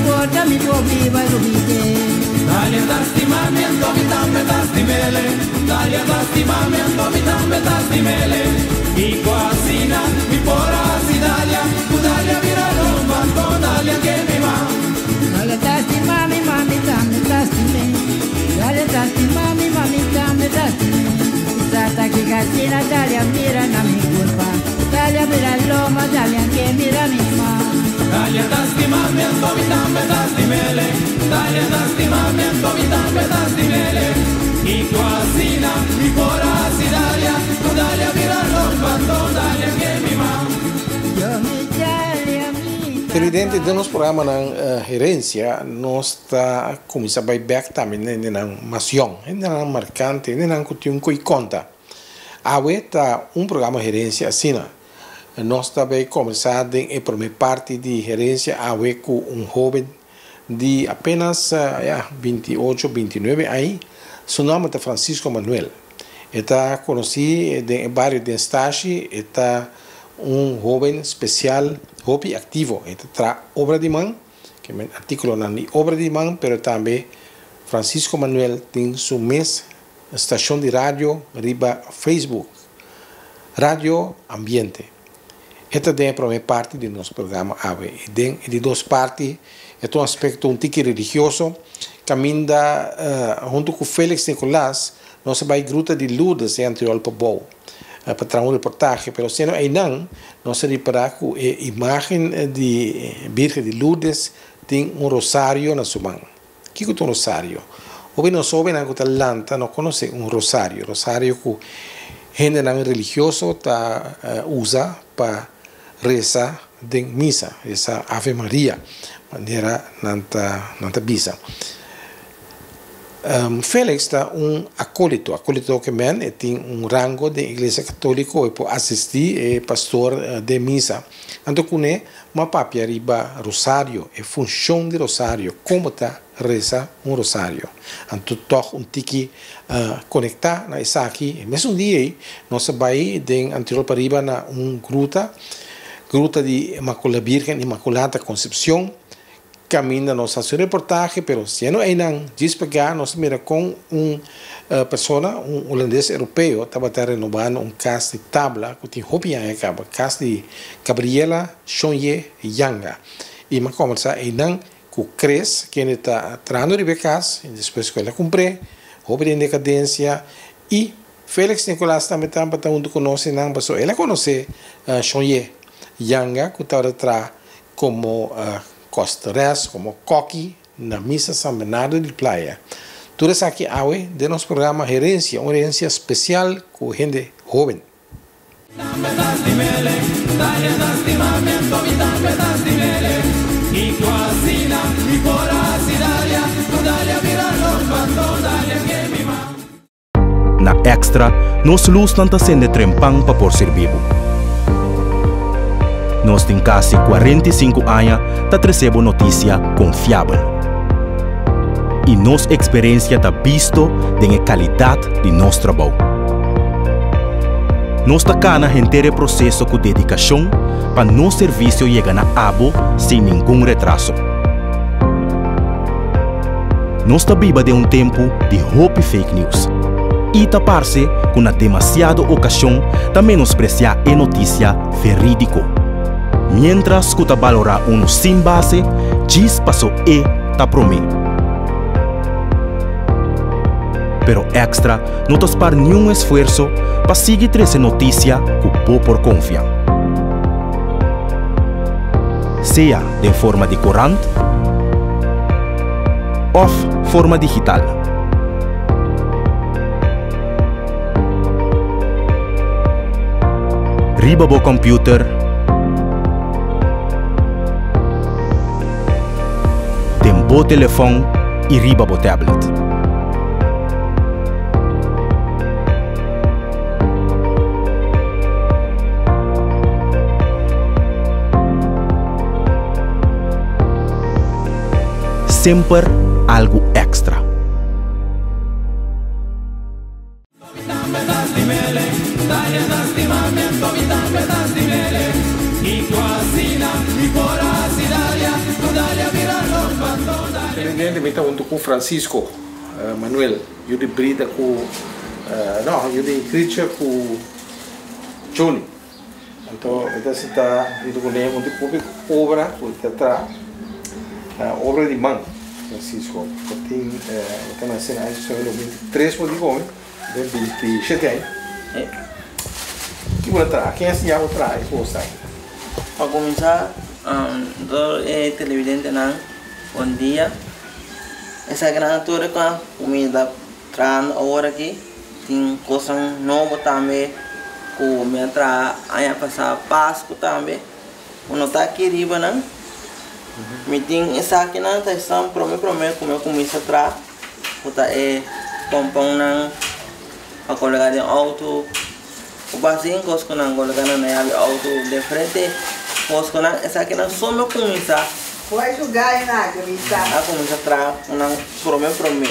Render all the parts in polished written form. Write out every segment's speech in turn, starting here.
Porta mi por biba lubid'é. Dalia ta stima mi anto mi tambe ta stim'ele Dalia ta stima mi anto mi tambe ta stim'ele Kiko asina mi por hasi Dalia Ku Dalia bira lomba anto Dalia ke mi ma. Dalia ta stima mi ma mi tambe ta stim'é Dalia ta stima mi ma mi tambe ta stim'é Mi sa ta kiko asina Dalia mira na mi kurpa Dalia bira lomba Dalia ke mira mi ma. Dalia ta stima mi anto mi tambe ta stim'ele Dalia ta stima mi anto mi tambe ta stim'ele Kiko asina mi por hasi Dalia Ku Dalia bira lomba anto Dalia ke mi ma. Yo mi Dalia mi ta Televidente, den nos programanan Herencia nos ta cuminsa bay bek tambe na hendenan mas yong, hendenan marcante, hendenan cu tin un coy conta. Awe ta un programa Herencia asina. Nos ta bay combersa den e prome parti di Herencia awe cu un hoben di apenas ya 28, 29 aña. Su nomber ta Francisco Manuel. E ta conoci den e bario den Stashi, e ta un hoben special, hopi activo. E ta traha obra di man, ke men articulonan di obra di man, pero tambe Francisco Manuel tin su mes stacion di radio riba Facebook, Radio Ambiente. E ta den e prome parti di nos programa awe. I den e di dos parti e ta un aspecto un tiki religioso, caminda hunto cu Felix Nicolaas nos a bay Gruta di Lourdes den Antriol Pabou pa traha un reportahe, pero siendo eynan nos a ripara cu e imagen di Virgen di Lourdes tin un rosario na su man. Kiko ta un rosario? Hopi nos hobennan ku ta lanta no konosé un rosario. Rosario ku hendenan religioso ta usa pa resa den misa, resa Ave Maria, manera nan ta nan ta bisa. Felix ta un akolito, akolito ke men e tin un rango den iglesia katoliko, e por asistí e pastor den misa. Anto kuné M'a papia riba rosario, e funshon di rosario, kon bo ta resa un rosario. Anto tòg un tiki konektá na esaki. E mesun dia ei nos a bai den Antriol Pariba na un gruta, gruta di Birgen Inmaculada Concepcion, Caminda nos haci un reportahe, pero siendo eynan djis pega nos a mira con un persona, un Holandes Europeo, tabata renobando un cas di tabla cu tin hopi aña caba, cas di Gabriela Shonye Yanga. Y mi a combersa eynan cu Chris, kende ta trahando riba e cas, y despues cu el a cumpr'e, hopi den decadencia, y Felix Nicolaas tambe tabata hunto cu nos eynan, pasobra el a conoce Shonye Yanga cu tabata traha Komo kosteres, komo koki na Misa San Bernardo di Playa. Tur esaki awe den nos programa Herencia, un herencia spesial ku hende hoben. Na Extra, nos lusnan ta sende trempan pa por sirbi bo. Nos tin kasi 45 aña ta trese bo notisia konfiabel. I nos eksperensia ta bisto den e kalidat di nos trabou. Nos ta kana henter e proseso ku dedikashon pa nos servisio yega na abo sin ningun retraso. Nos ta biba den un tempu di hopi fake news i ta parse ku na demasiado okashon ta menospresiá e notisia verídiko, miéntras ku ta balorá unu sin base djis paso e ta promé. Pero Extra no ta spar niun esfuerso pa sigui trese notisia ku bo por konfia. Sea den forma di korant òf forma digital. Riba bo kòmpiuter, den bo telefòn i riba bo tablet. Semper algu extra. Presidente, mi ta hunto ku Francisco Manuel, yu di Brita ku, no, yu di Grietje ku Johnny. Anto mi ta sinta hunto ku ne un di hopi obra ku ta traha, obra di man, Francisco. Bo tin, bo ta nase na aña 23 bo di komi, den 27 aña. Ki bo ta traha? Ken a siña bo traha e kos aki? Pa kuminsá, tur e televidentenan bon dia. Esakinan tur e ku mi ta trahando awor aki. Tin kosnan nobo tambe ku mi a traha aña pasá Pasku tambe ku no ta aki riba nan. Mi tin esakinan ta esnan promé promé ku mi a kuminsá traha ku ta e pòmpònnan pa kologá den outo. Ku base en kos ku nan koloká nan na yabi outo diferente kos ku nan esakinan so mi a kuminsá. A kuminsá traha ku nan promé promé.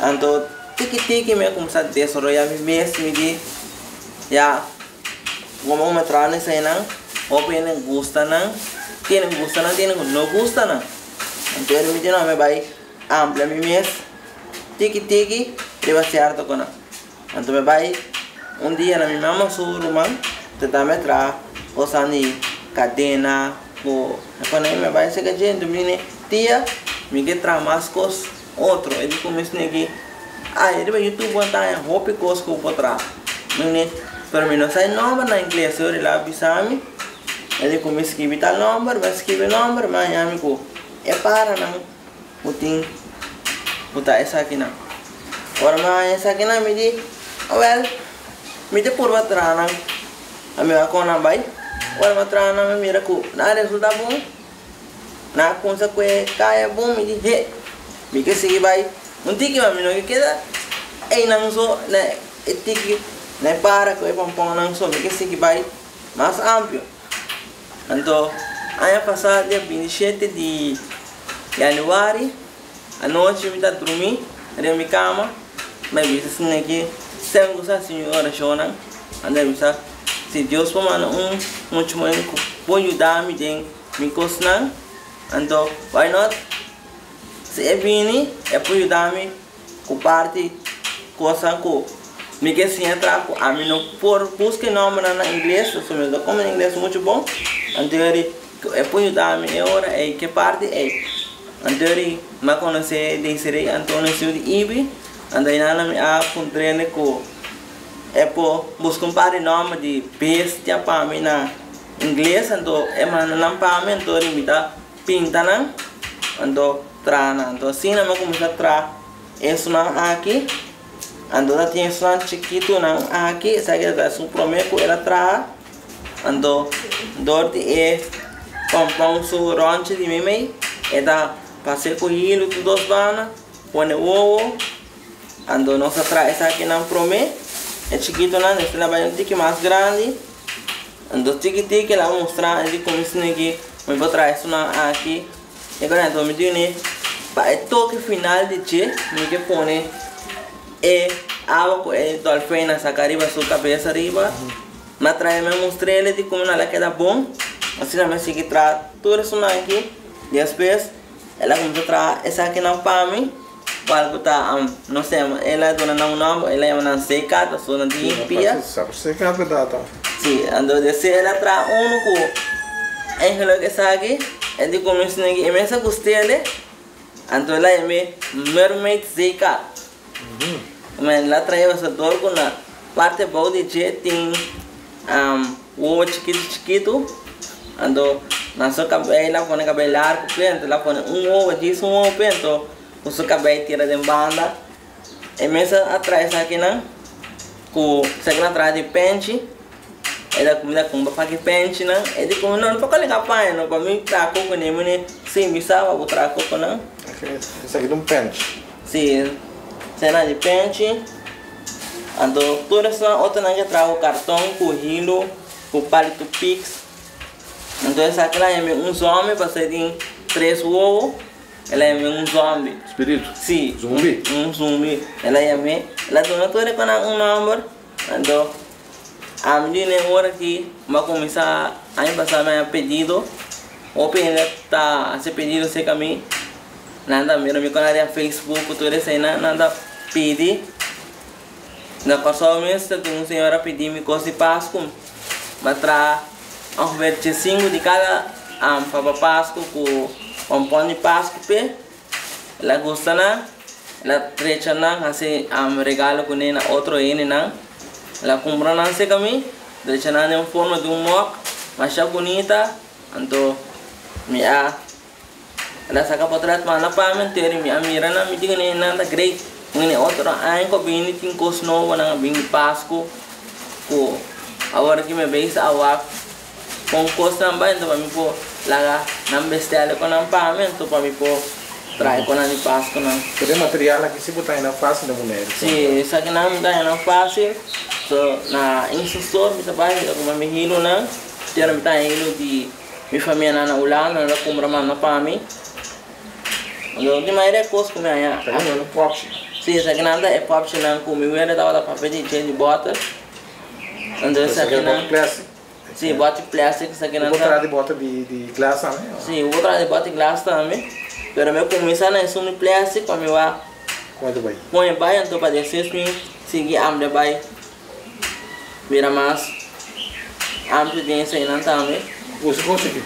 Anto tiki tiki mi a kuminsá desaroyá mi mes mi di ya komo mi a traha na eseinan hopi hende gusta nan tiene ku gusta nan tiene ku no gusta nan. Anto mi di no mi bai amplia mi mes tiki tiki riba sierto ku nan. Anto mi bai un dia na mi mama su ruman te tambe traha kosan di kadena ku e mi bai seka dje anto mi bini tia mi ke traha mas kos otro e di ku mi sneki ay riba youtube bo ta haña hopi kos ku bo por traha mi bini pero mi no sa e nomber na ingles ora el a bisa mi e di ku mi skibi tal nomber mi a skibi nomber mi a haña mi ku e paranan. Bo tin ku ta esakinan. Ora mi haña esakinan mi di, Awel, mi ta purba traha nan. A mi a kon nan bai. Ora mi a traha nan mi mira ku nan a resulta bon. Nan a kumsa ku e kaya bon. Mi di, He, mi ke sigui bai un tiki ma mi no ke keda einan so na e tiki na e para ku e pamponnan so. Mi ke sigui bai mas amplio. Anto aña pasá dia 27 di yanüari anochi mi ta drumí riba mi kama mi a bisa asina ki sem ku sa hasi mi orashonnan anto mi bisa si Dios por manda un mucha muhé ku por yuda mi den mi kosnan anto why not si e bini e por yuda mi ku parti kosnan ku mi ke siña traha ku ami no por buska e nòmbernan na ingles pasobra mi no ta komprende ingles muchu bon anto e e por yuda mi e ora ei ke parti ei anto mi a konosé Desiree Antonio siu di Ibi anto einan mi a puntr'e ku e por buska un par di nòmber di bestia pa mi na ingles anto e manda nan pa mi anto mi ta pinta nan anto traha nan. Anto asina mi a kuminsá traha esunnan aki. Anto ta tin esunnan chikitunan aki, esaki ta esun promé ku el a traha. Anto dor di e pòmpòn su ròntje di meimei e ta pas'é ku hilu tur dos banda, pone wowo. Anto nos a traha esakinan promé, e chikitunan, despues el a bai un tiki mas grandi. Anto tiki tiki el a mustra e di kuminsá aki mi por traha esunnan aki. E kos anto mi dune pa e toke final di dje mi ke pone e awa ku e dolfijn a saka riba su kabes ariba. Mi a traha mi a mustr'el di kuma nan a keda bon. Asina mi a sigui traha tur esunnan aki. Despues el a kuminsá traha esakinan pa mi kual ku ta no se el a duna nan un nòmber el a yama nan zeekat pasobra nan tin pia. Si, anto dese el a traha unu ku eigenlijk esaki e di kuminsá negi e mes a gust'el, anto el a yam'é Mermaid Zeekat. El a traha e basador ku na parti abou di dje tin wowo chikitu chikitu, anto na su kabei el a pone kabei largu p'e, anto el a pone un wowo djis un wowo p'e, anto ku su kabei tira den banda. E mes a traha esakinan ku esakinan a traha di penchi, e ta kuminsa kumpra paki penchinan, e di ku no no por koleka paña no pa mi traha koko ne mi ne si mi sa pa bo traha kokonan. Esaki ta un penchi. Si, esaki di penchi, anto tur esun otronan ke traha ku karton, ku hilo, ku palito piks, anto esakinan yami un zòmbi pasobra e tin tres wowo. El a yam'é un zòmbi. Spiritu? Sí. Zumbi? Un zumbi. El a yam'é. El a duna tur e konan un nòmber. Anto, ami di n'e ora ki mi a kuminsá aña pasá mi a haña pedido. Hopi hende ta hasi pedido serka mi. Nan ta mira mi kon ariba Facebook ku tur esei nan, nan ta pidi. Na Kòrsou mes ta tin un señora pidi mi kos di Pasku. Mi a traha ongeveer diesinku di kada papa Pasku ku pompon di Pasku p'e. El a gusta nan, el a trecha nan hasi regalo kuné na otro hendenan. El a kumpra nan serka mi, drecha nan den forma di un mòk masha bunita. Anto mi a El a saka potret manda pa mi anto mi a mira nan mi di kuné nan ta great. Kuné otro aña ku a bini tin kos nobo nan a bini Pasku ku awor ki mi a bisa a wak kon kosnan bai anto pa mi por laga nan bestèle ku nan pa mi anto pa mi por trae ku nan di Pasku nan. Pero e material aki si bo ta haña nan fácil na Boneiru? Si, esaki nan mi ta haña nan fácil. So na Insta Store mi ta bai mi ta kumpra mi hilunan. Te ora mi ta haña hilu di Mi famianan na Hulanda nan ta kumpra manda pa mi. Anto di mayoria kos ku mi haña. Ta yama nan popshi. Si, esakinan ta e popshinan ku mi wende tabata papia di dje di bòter. Anto esakinan. Bòter plastic. Si, bòter plastic esakinan ta. Bo por traha di bòter di glas tambe? Si, bo por traha di bòter glas tambe. Pero mi a kuminsá na esun di plastic pa mi wak. Kon e ta bai? Kon e bai anto pa despues mi sigui amplia bai. Bira mas amplio den eseinan tambe. Usa kos aki.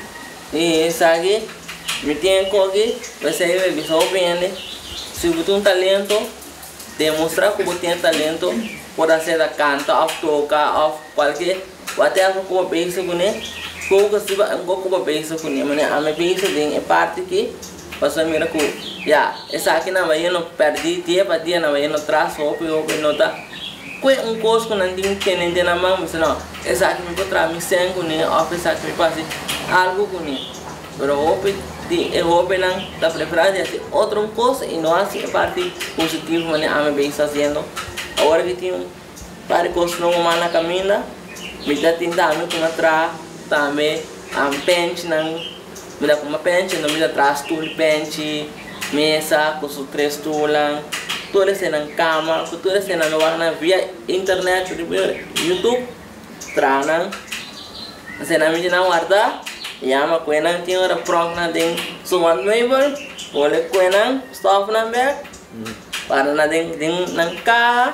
I esaki mi tin koki p'esei mi bisa hopi hende, si bo tin un talento, demostra ku bo tin talento, por a ser ta kanta òf toka òf kualke whatever ku bo bisa kuné, focus riba algo ku bo bisa kuné. Manera ami bisa den e parti aki, pasobra mi mira ku ya esaki nan bai yendo pèrdí dia pa dia, nan bai yendo tras hopi hopi no ta. Kue un kos ku nan tin tene den nan man, bisa no, esaki mi por traha mi sèn kuné òf esaki mi por hasi algu kuné. Pero hopi di e hóbennan ta preferá di hasi otro un kos i no hasi e parti positivo manera ami bin sta hasiendo. Awor ki tin un par di kos nobo mas na kaminda, mi ta tin tambe ku mi a traha tambe pènchinan, mi ta kuma pènchi, enton mi ta traha stul di pènchi. Mesa ku su tres stulnan, tur eseinan kama ku tur eseinan lo wak nan via internet riba youtube traha nan eseinan mi nan warda yama ku enan tin ora prònk nan den su wandmeubel pone ku enan stòf nan bèk warda nan den nan kaha.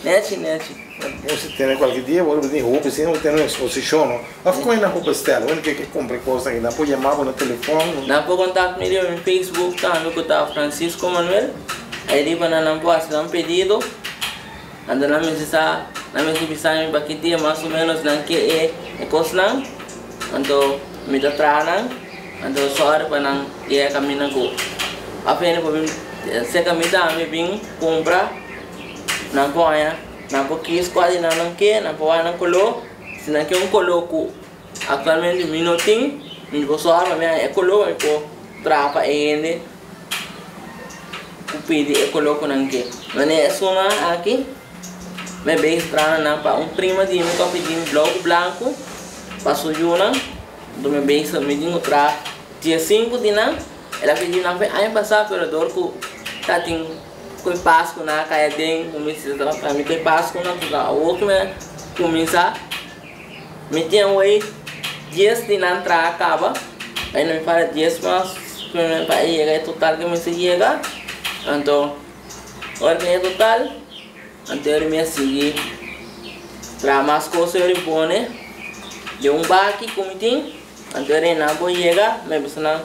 Nechi, nechi. Bo si tene kualke dia bo tin hopi si bo tene un eksposishon no òf kon e nan por bestèl wen ke ke kumpra e kosnan aki nan por yama bo na telefòn. Nan por kontak mi riba mi Facebook tambe ku ta Francisco Manuel ai riba nan nan por hasi nan pedido anto nan mester sa nan mester bisa mi pa ki dia mas o menos nan ke e kosnan anto mi ta traha nan anto sòri pa nan yega kaminda ku òf hende por bin serka mi tambe bin kumpra. Nan por haña, nan por kis kua di nan nan ke, nan por wak nan koló. Si nan ke un koló ku aktualmente mi no tin, mi por sòru pa mi haña e koló pa mi por traha pa e hende ku pidi e koló ku nan ke. Manera e suma aki, mi a bezig traha nan pa un prima di mi ku a pidi mi blou ku blanku pa su yunan. Enton mi a bezig, mi tin ku traha diesinku di nan. El a pidi nan fe aña pasá pero dor ku ta tin. Koe Pasku nan a kai aden, ku mi sister a fala mi koe Pasku nan ta awor ku mi a kuminsá mi tin awor dies di nan traha kaba ainda mi falta dies mas pa e yega e total ku mester yega anto ora ku e total anto mi a sigui traha mas kos ku mi pone den un baki ku mi tin anto nan por yega mi a bisa nan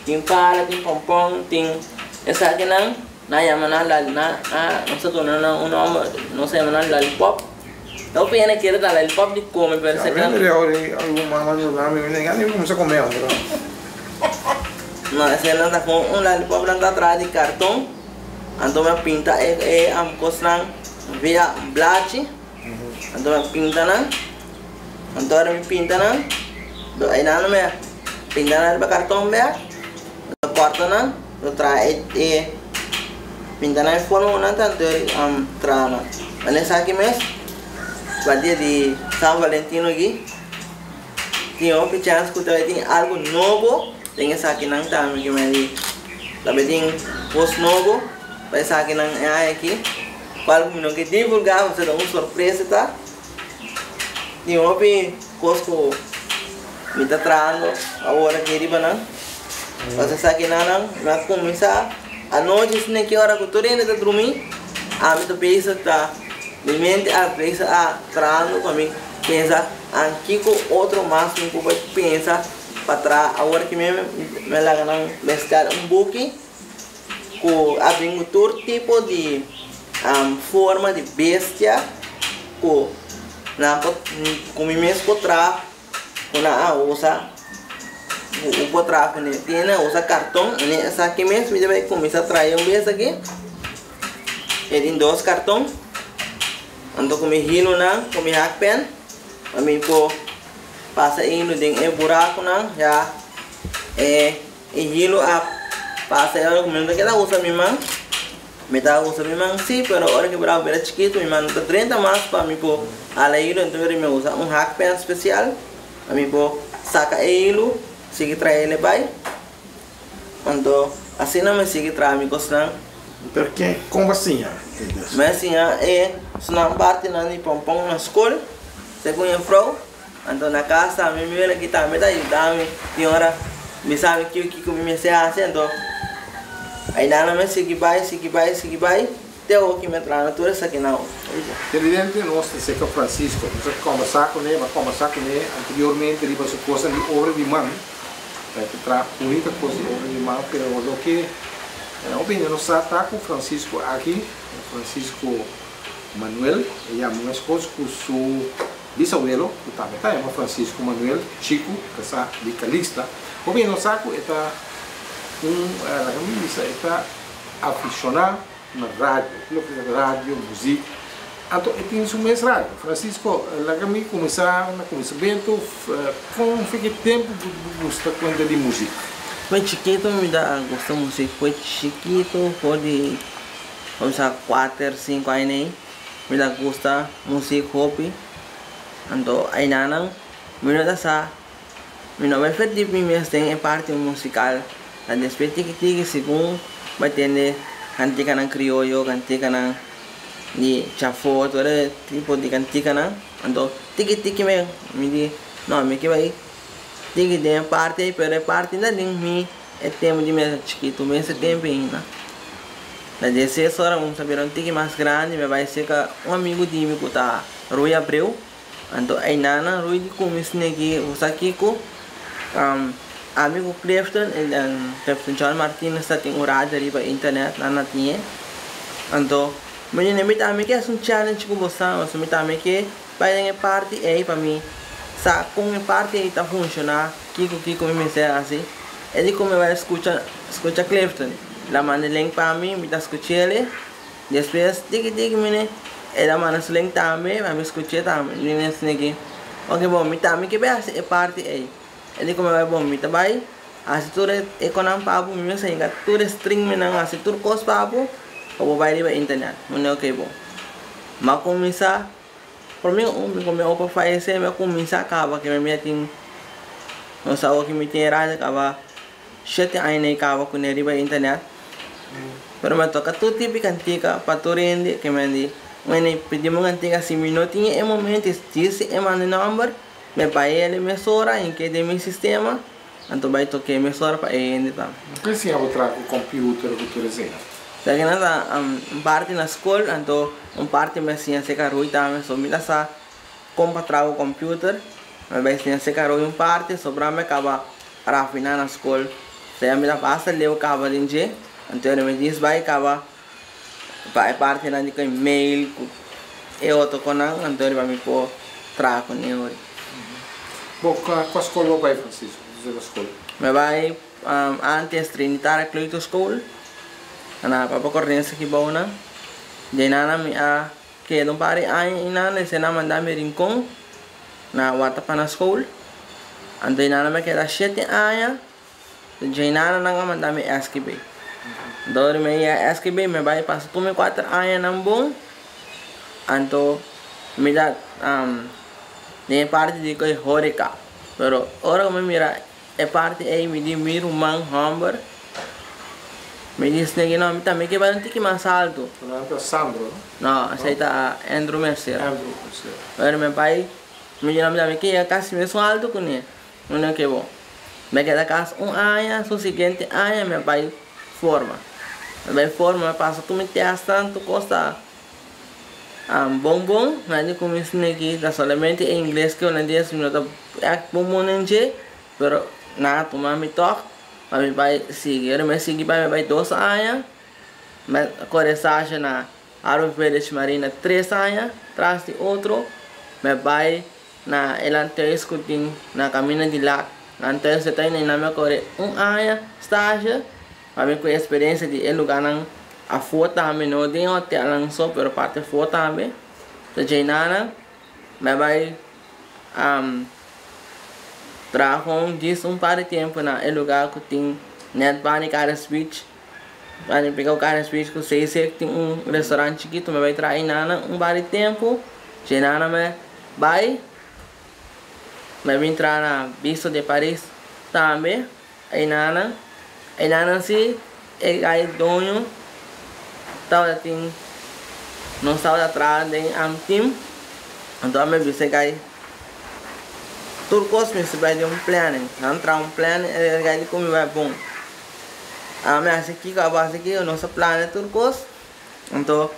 tin pala tin pompon tin esakinan. Nan yama nan lali nan a nos ta duna nan un nomber nos ta yama nan lalipop no pena kere ta lalipop di come pero sa mi mira ora algun mama duna mi mi ni cuminsa come aun no esei nan ta con un lalipop nan ta traha di carton anto mi a pinta e e cosnan via blachi anto mi a pinta nan anto ora mi pinta nan einan mi a pinta nan riba carton bek mi a corta nan. Lo traha e pinta nan e forma ku nan ta anto e traha nan. Nan esaki mes pa dia di San Valentino aki tin hopi chans ku ta tin algu nobo den esakinan tambe ke men di ta bay tin kos nobo pa esakinan e aña aki kual ku mi no ke divulga pasobra ta un sorpresa ta tin hopi kos ku mi ta trahando awor aki riba nan. Pasobra esakinan mi a kuminsá anochi asina ki ora ku tur hende ta drumí, ami ta bezig ta, mi mente a bezig a trahando pa mi pensa an kiko otro mas mi por bai pensa pa traha. Awor ki mi mi a laga nan meskla un buki ku a bin ku tur tipo di forma di bestia ku nan por ku mi mes por traha. Ku nan a usa ku un por traha kuné. Tin hende a usa karton, mi esaki mes mi debe kuminsá traha un bes aki. E tin dos karton, anto ku mi hilunan ku mi hakpen pa mi por pasa e hilu den e burakunan ya e hilu a pasa e ora ku mi no ta keda usa mi man. Mi ta usa mi man sí, pero ora ku e bravo bira chikitu mi man no ta drenta mas pa mi por hala e hilu, enton mi a usa un hakpen spesial pa mi por saka e hilu, sigui traha el e bai. Anto asina mi sigui traha mi kosnan. Pero ken, kon bo a siña e des? Mi a siña e snan partinan di pompon na skol, segun jufrou. Anto na kas tambe mi wela ki tambe ta yuda mi tin ora mi sabi kiko kiko mi mester hasi anto aynan mi a sigui bai sigui bai sigui bai te awor ki mi a traha na tur esakinan awor. Televidente nos ta serka Francisco, nos a kombersá kuné, mi a kombersá kuné anteriormente riba su kosnan di obra di man, ta traha bunita kos di obra di man, pero loke hopi hende no sa ta ku Francisco aki, Francisco Manuel, e yama meskos ku su Bisawelo, ku tambe ta yama Francisco Manuel Chiku, kasá di Calixta, hopi hende no sa ku e ta un, laga mi bisa, e ta afishoná na radio, loke ta radio, muzik, anto e tin su mes radio. Francisco, laga mi kuminsá na kuminsamentu, kon fe ki tempu bo gusta kuenta di muzik? Foi chikitu mi ta gusta muzik, foi chikitu for di, kuminsá kuater, sinku aña ei. Mi ta gusta musik hopi, anto ainanan mi no ta sa, mi no bai verdip mi mes den e parti musikal. Ta despues tiki tiki segun bai tende kantikanan krioyo, kantikanan di chafó, tur e tipo di kantikanan, anto tiki tiki mi di no mi ke bai tiki den e parti ei, pero e parti na den mi E tempu di mi era chikitu, mi ese tempu ainda. Na dieseis ora mi cuminsa bira un tiki mas grandi, mi a bai cerca un amigu di mi cu ta Rui Abreu. Anto einana Rui di cu mi sneki, bo sa kico? Ami cu Clifton, Clifton John Martinez ta tin un radio riba internet, nan a tin e. Anto mi di, mi tambe ke haci un challenge cu bo sa, pasobra mi tambe ke bai den e parti ei pa mi sa con e parti ei ta funciona. Kiko kiko mi mester hasi? E di ku mi bai skucha skucha Clifton. El a manda e link pa mi, mi ta skuch'el. Despues tiki tiki mine el a manda su link tambe pa mi skuch'e tambe. Mi di esaki, oke bon, mi tambe ke bai hasi e parti ei. E di ku mi bai bon, mi ta bai hasi tur e konan pa bo, mi mester hinka tur e string minan hasi tur kos pa bo, pa bo bai riba internet. Mi di oke bon. Mi a kuminsá. Prome un mi come opa fayece mi a cuminsa caba ke mi a tin no sa awo ki mi tin edad caba shete aña na caba cune riba internet pero mi a toca tur tipo di cantica pa tur hende ke mi a di un hende pidi mi un cantica si mi no tin e momento djis e manda e nomber mi a bay el mesora y ke den mi sistema anto bay toke mesora pa e hende tambe. Ke siña bo traha ku computer ku tur esei? Esaki nan ta un parti na skol, anto un parti mi a siña seka rui tambe, so mi ta sa kon pa traha ku computer, mi bai siña seka rui un parti, sobra mi a kaba rafiná na skol, sea mi ta basta leu kaba den dje, anto ora mi djis bai kaba pa e partinan di ku e mail ku e otro konan, anto riba mi por traha kuné ori. Bo kua skol bo bai Francisco, na skol? Mi bai Antes Trinitaria Kleuterschool na Papa Cornelis aki bou nan. Dje nana mi a keda un par di aña einan despues nan a manda mi Rincon na Watapana School. Anto ei nana mi a keda shete aña dje nana nan a manda mi SKB. Anto ora mi a yega SKB mi a bai pasa tur mi kuater añanan bon. Anto mi ta den e parti di koe horeca pero ora ku mi mira E parti ei mi di mi ruman hòmber, mi di esne ki no, mi tambe ke bai un tiki mas altu. Su nan ta Sandro, no? No, esei ta Andrew Mercera. Andrew Mercera. Pero mi bai, mi di no, mi tambe ke yega kasi mesun altu ku ne. Mi no ke bon. Mi a keda kas un aña, su siguiente aña mi a bai forma. Mi a bai forma, mi a pasa tur mi tèstnan, tur kos ta bon bon. Mi a di ku mi sneki ta solamente e ingles ku holandes mi no ta ègt bon bon den dje, pero nan a tuma mi tòg pa mi bai sigui. Ora mi a sigui bai, mi a bai dos aña, mi a kore sasha na Harvey Village Marina tres aña tras di otro, mi a bai na e lantuis ku tin na kaminda di Lac. Lantuis ta ainda mi a kore un aña stage pa mi ku eksperensia di e lugánan afó tambe, no den hotelnan so pero parti afó tambe. Ta djeinana mi a bai traha un djis un par di tempu na e lugá ku tin nèt banda di Karis Beach. Banda di Karis Beach ku seis tin un restaurant chikitu mi a bai traha einana un par di tempu. Djeinana mi bai, mi a bin traha na Bistro de Paris tambe, einana. Einana si e gai doño tabata tin, nos tabata traha den am team, anto mi a bisa e gai tur kos mester bai den un planning. Nan traha un planning, e gai di ku mi bai bon. Ami a hasi kiko, abo a hasi kiko, nos a plania tur kos, anto.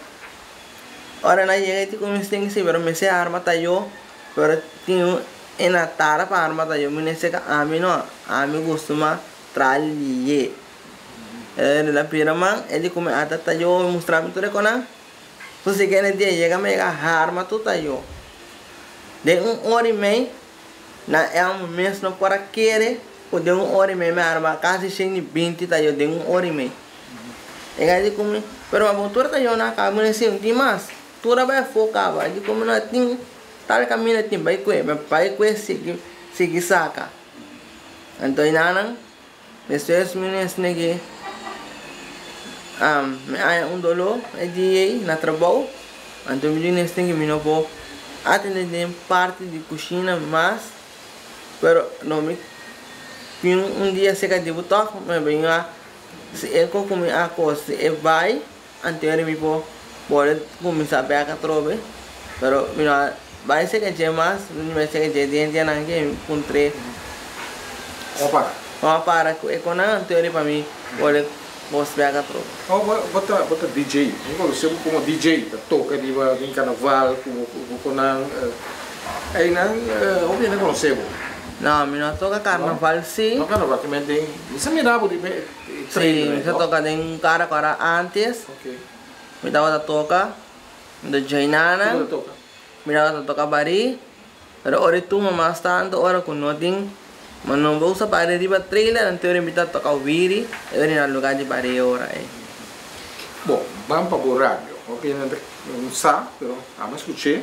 Ora nan yega ti cuminsa tin si pero mester arma ta yo pero tin un e na tara pa arma ta yo mi no seka ami no ami gusta ma traha liye e la pira man e di come ata ta yo mustra mi tur e conan su siguiente dia yega mi yega harma tur ta yo den un ora y mei na elmo mes no por a kere cu den un ora y mei mi arma casi 120 ta yo den un ora y mei. E gai di kumi, pero ma bo tur ta yona kaba mi no sinti mas. Tur a bai afó kaba. E di kumi no tin tal kaminda tin bai kue, mi bai kue sigui sigui saka. Anto enanan despues mi no esne ke mi haña un doló e dia ei na trabou, anto mi di no esne ke mi no por atende den parti di kushina mas, pero no mi tin un dia seka di bo tòg mi bin a Si e ko ku mi a kos, si e bai, anterior mi por bole kuminsá bèk atrobe, pero mi no a bai seka dje mas, mi bai seka dje den dianan ke mi puntr'é. Kon a para? Kon a para ku e konan anterior pa mi bole kos bèk atrobe. Oh, bo bo ta bo ta DJ, mi konosé bo komo DJ, ta toka riba den karnaval ku bo ku bo konan, einan hopi hende konosé bo. No, mi no a toka karnaval si. No karnaval, te men den. Mi sa mira bo riba e trailer. Si, mi sa toka den kara ku ora antes. Mi tabata toka, mi ta joinana. Kiko ta toka? Mi tabata toka barí, pero ora e tuma mas tantu ora ku no tin, ma no bo usa barí riba trailer, anto ora mi ta toka wiri, e ora na luga di barí e ora ei. Bon, ban pa bo radio. Hopi hende no sa, pero amo skuché,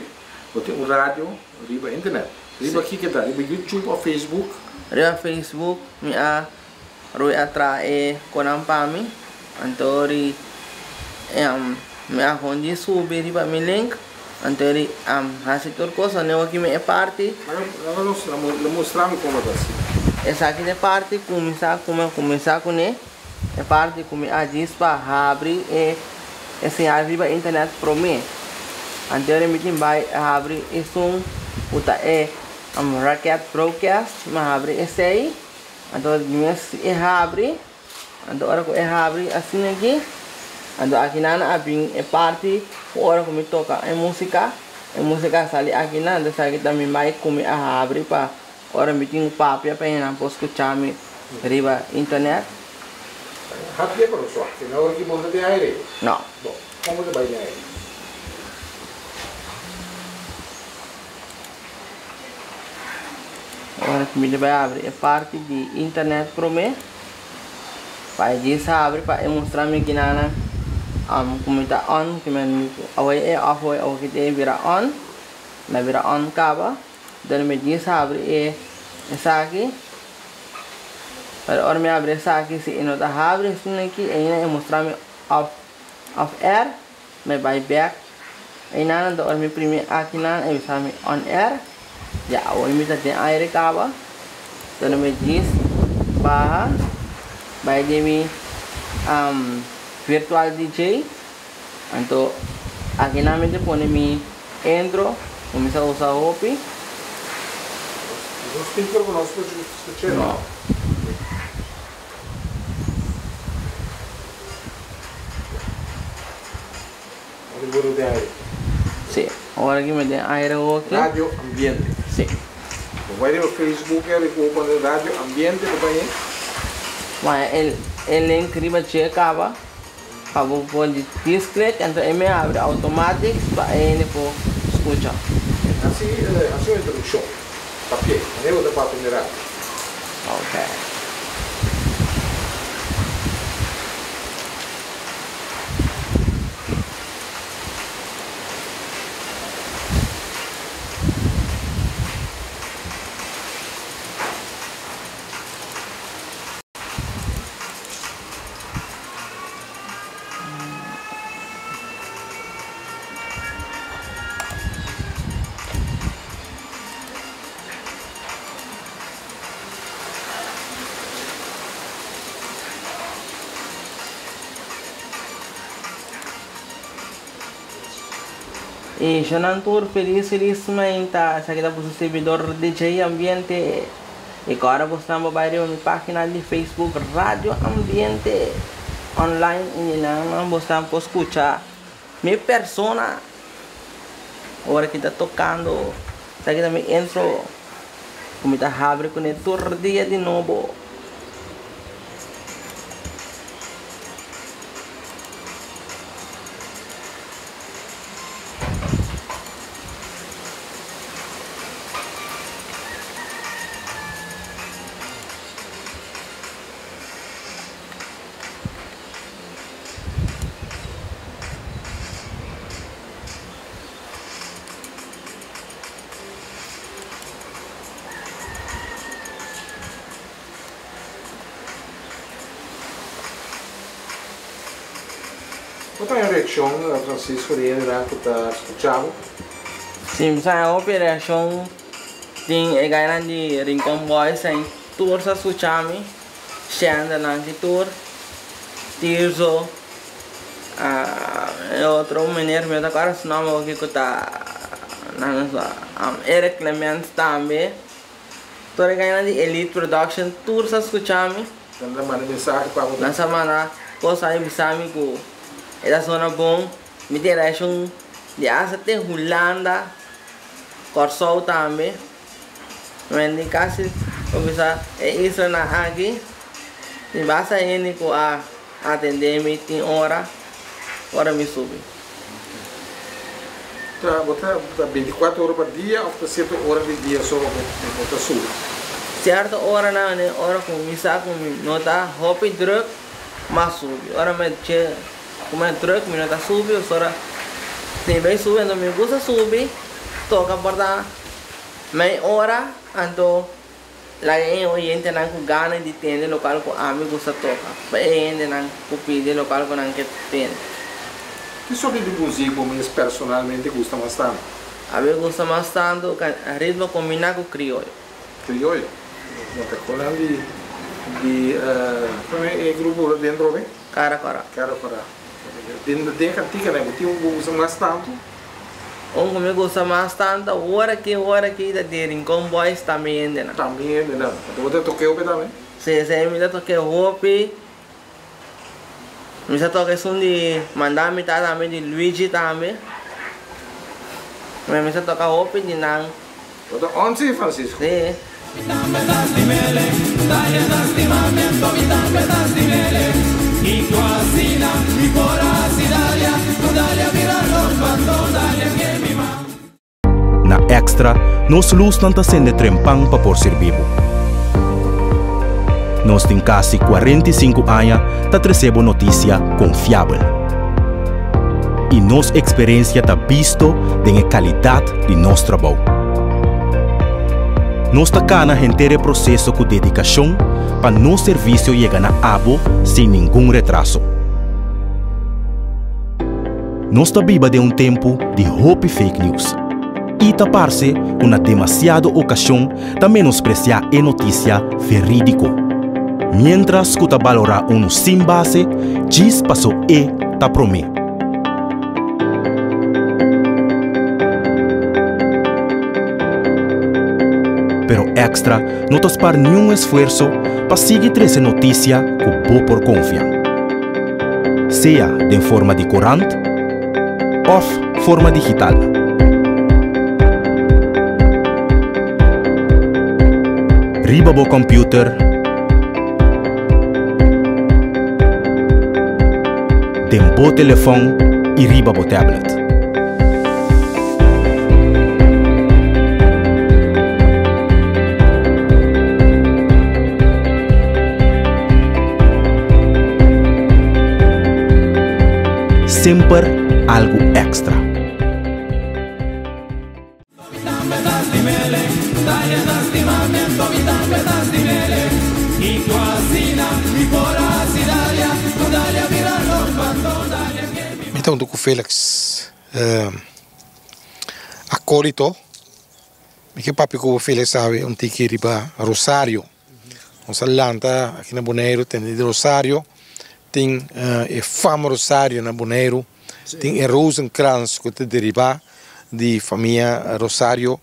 bo tin un radio riba internet. Riba kiko ta? Riba YouTube of Facebook? Riba Facebook mi a rui a traha e konan pa mi, anto ri mi a hondi subi riba mi link, anto ri hasi tur kos, anto aki mi e parti. Laga nos lo mustra mi komo ta hasi. Esaki ta e parti kuminsá ku mi a kuminsá kuné, e parti ku mi a djis pa habri e señal riba internet promé. Anto ri mi tin bai habri esun ku ta e Raket Broadcast, mi a habri esei. Anto mes e habri, anto ora ku e habri asina aki, anto akinan a bin e parti ku ora ku mi toka e musika, e musika a sali akinan, anto esaki ta mi mic ku mi a habri pa ora mi tin ku papia pa hende nan por skucha mi riba internet. Hapia pa nos wak, te na ora ki bo ta den aire? No. Bon, kon bo ta bai den aire? Ora ku mi ta bai abri e parti di internet promé, pa e djis habri pa e mustra mi kinanan ku mi ta on, ku mi awor e off awor ki ta bira on, mi a bira on kaba, dor mi djis habri e esaki, pero ora mi abri esaki si e no ta habri asina aki ainda e mustra mi off off air. Mi bai bek einan anto ora mi primi akinan e bisa mi on air ya awor mi ta den aire kaba pero mi djis baha bai den mi virtual DJ anto akinan mi ta pone mi intro ku mi sa usa hopi. Nos speaker ku nos por skucha no? No. Awor den aire. Si, awor aki mi den aire hoki. Radio Ambiente. Si. Bo bai riba Facebook e riba bo pone Radio Ambiente bo ta hañ'e. Bo haña e link riba dje kaba pa bo por di disklik enton e mi abri automatic pa e hende por skucha. Hasi hasi un introdukshon. Papia, manera bo ta papia den radio. Ok. Y shonan tur feliz feliz mainta esaki ta boso servidor DJ Ambiente y cu ora bosnan bo bay riba mi pagina di Facebook Radio Ambiente Online y di nan bosnan por scucha mi persona ora ki ta tocando esaki ta mi intro cu mi ta habri cune tur dia di nobo. Bo ta haña reakshon, Francisco, di hendenan ku ta skucha bo? Si, mi sa haña hopi reakshon. Tin e gainan di Rincon Boys en tur sa skucha mi. Shendernan ki tur. Tirzo, e otro meneer mi no ta kòrda su nòmber awor ku ta Eric Clemens tambe. Tur e gainan di Elite Production tur sa skucha mi. Nan ta manda mensahe pa bo. Nan sa manda kos a mi bisa mi ku e ta sona bon. Mi tin reakshon di asta te Hulanda, Kòrsou tambe. Men di kasi por bisa e islanan aki mi basta hende ku a atendé mi tin ora ora mi subi. Ta bo ta ta binticuatro ora pa dia of ta cierto ora di dia so bo ta subi? Cierto oranan ne ora cu mi sa cu mi no ta hopi druk mas subi. Ora mi che cu mi druk mi no ta subi ora si mi subi anto mi gusta subi toca por ta mei ora anto Laga e oyentenan ku gana di tende lokal ku ami gusta toka, pa e hendenan ku pidi lokal ku nan ke tende. Ki sorti di muzik bo mes personalmente gusta mas tantu? Ami gusta mas tantu ritmo kombiná ku krioyo. Krioyo? No ta konan di di kon e grupo dentro be? Kara Kora. Kara Kora. Den den kantika nan bo tin un ku bo gusta mas tantu? Un ku mi gusta mas tantu awor aki awor aki ta di Rincon Boys tambe hendenan. Tambe hendenan. Anto bo ta toke hopi tambe? Si, si mi ta toke hopi. Mi sa toka esun di Manda Mi Ta tambe di Luigi tambe. Mi sa toka hopi di nan. Bo ta onsi, Francisco? Si. Na Extra, nos lusnan ta sende trempan pa por sirbi bo. Nos tin kasi 45 aña ta trese bo notisia konfiabel. I nos eksperensia ta bisto den e kalidat di nos trabou. Nos ta kana henter e proseso ku dedikashon pa nos servisio yega na abo sin ningun retraso. Nos ta biba den un tempu di hopi fake news i ta parse ku na demasiado okashon ta menospresiá e notisia verídiko. Miéntras ku ta balorá unu sin base djis paso e ta promé. Pero Extra no ta spar niun esfuerso pa sigui trese notisia ku bo por konfia. Sea den forma di korant. Òf forma digital. Riba bo kòmpiuter, den bo telefòn i riba bo tablet. Semper algu èkstra. Mi ta huntu ku Felix Akolito. Mi ke papia ku bo Felix awe un tiki riba Rosario. Nos a lanta aki na Boneiru tende di Rosario. Tin e fama Rosario na Boneiru. Tin e rozenkrans ku ta deribá di famia Rosario.